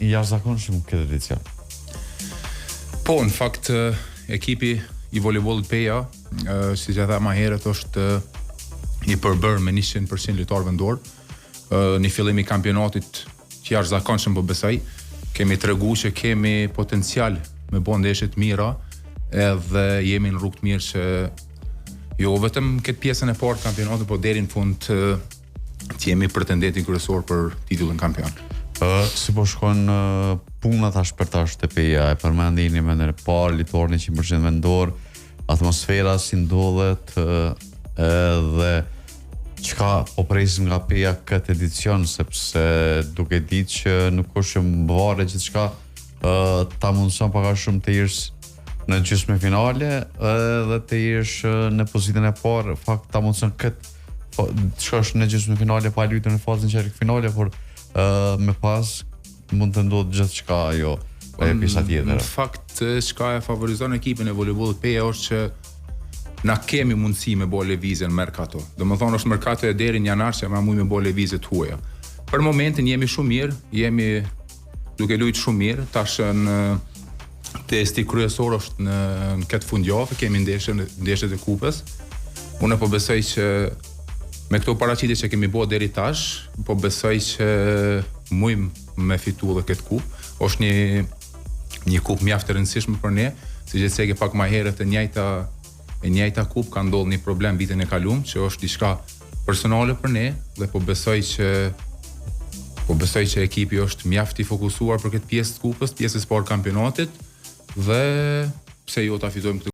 i jashtëzakonshëm këtë edicion. Po, në fakt ekipi i volejbollit Peja, siç e tha ma herët, është i përbërë me 100% lojtarë vendor. Një fillim i kampionatit të jashtëzakonshëm po besoj. Kemi tregu që kemi potencial me bo ndeshje të mira edhe jemi në rrugë të mirë që jo vetëm këtë pjesën e parë të kampionatit, po deri në fund të, të jemi pretendentin kryesor për titullin kampion. Ë, si po shkon puna tash për tash te Peja, e përmendi një mënyrë e parë, lojtarë 100% vendor, atmosfera si ndodhet edhe çka po presim nga Peja këtë edicion sepse duke ditë që nuk është që varet gjithçka ta mundëson pak a shumë të jesh në gjysmë finale edhe të jesh në pozitën e parë, fakt ta mundëson këtë po, të shkosh në gjysmë finale pa luajtur në fazën çerek finale, por uh, me pas mund të ndodhë gjithçka ajo po, e pjesa tjetër. Në fakt çka e favorizon ekipin e volejbollit Peja është që na kemi mundësi me bo lëvizje në merkato. Domethonë është merkato e deri në janar që na mujmë me bo lëvizje të huaja. Për momentin jemi shumë mirë, jemi duke luajtur shumë mirë, tash në testi kryesor është në, në këtë fundjavë, kemi ndeshjen ndeshjet e kupës. Unë po besoj që me këto paraqitje që kemi bërë deri tash, po besoj që mujmë me fitu edhe këtë kupë. Është një një kupë mjaft e rëndësishme për ne, siç e ceke pak më herët e njëjta e njëjta kupë ka ndodhur një problem vitin e kaluar, që është diçka personale për ne dhe po besoj që po besoj që ekipi është mjaft i fokusuar për këtë pjesë të kupës, pjesës parë kampionatit dhe pse jo ta fitojmë këtë.